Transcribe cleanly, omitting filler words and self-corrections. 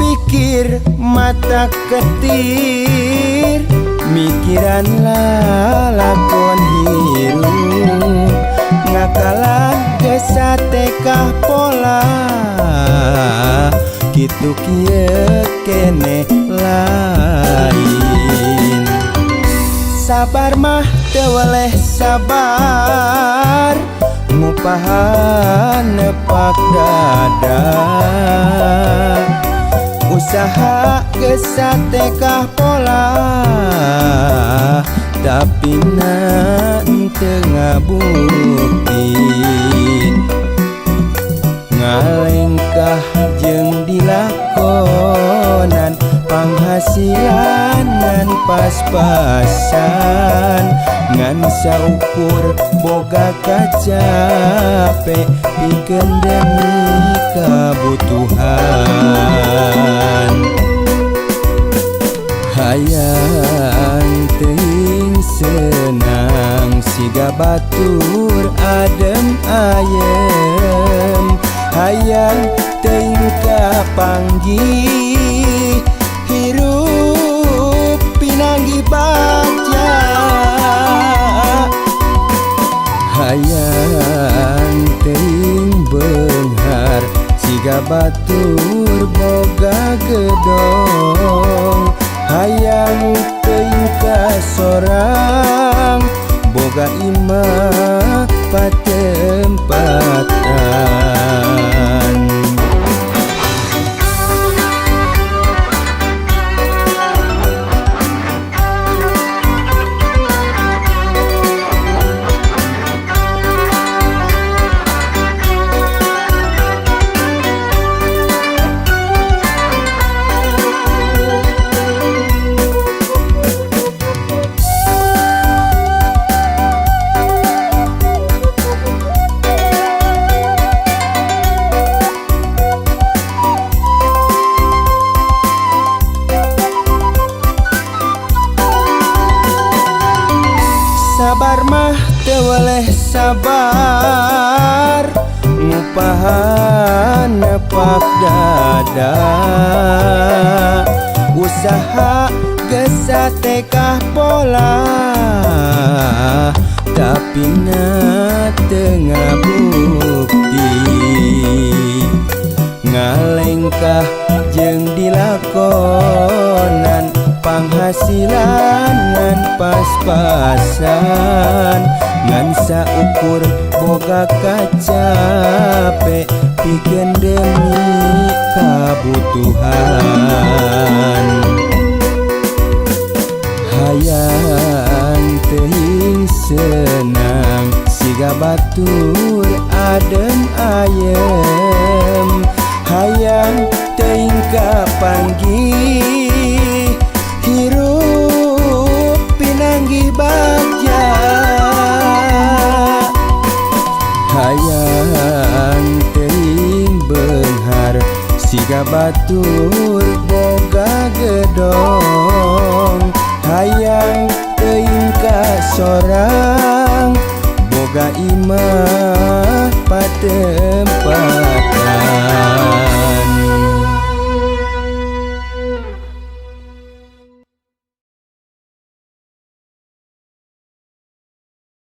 Pikir mata ketir, mikiran lalakon hirup, ngakalan gesa tekah pola, kitu kieu kene lain. Sabar mah teu weleh sabar, ngupahan nepak dada. Usaha gesa tekah pola, tapi na teu ngabukti. Ngalengkah jeung dilakonan, panghasilan ngan pas-pasan, ngan saukur boga kacape pikeun demi kabutuhan. Hayang teuing senang siga batur adem ayem, hayang teuing kapanggih hirup pinanggih bagja. Hayang teuing beunghar siga batur boga gedong, hayang teuing ka sorang boga imah patempatan. Sabar mah teu weleh sabar, ngupahan nepak dada. Usaha gesa tekah pola, tapi na teu ngabukti. Ngalengkah jeung dilakonan, panghasilan ngan pas-pasan, ngan saukur boga kacape pikeun demi kabutuhan. Hayang teuing senang siga batur adem ayem, hayang teuing kapanggih hirup pinanggih bagja. Hayang teuing beunghar siga batur boga gedong, hayang teuing ka sorang boga imah patempatan.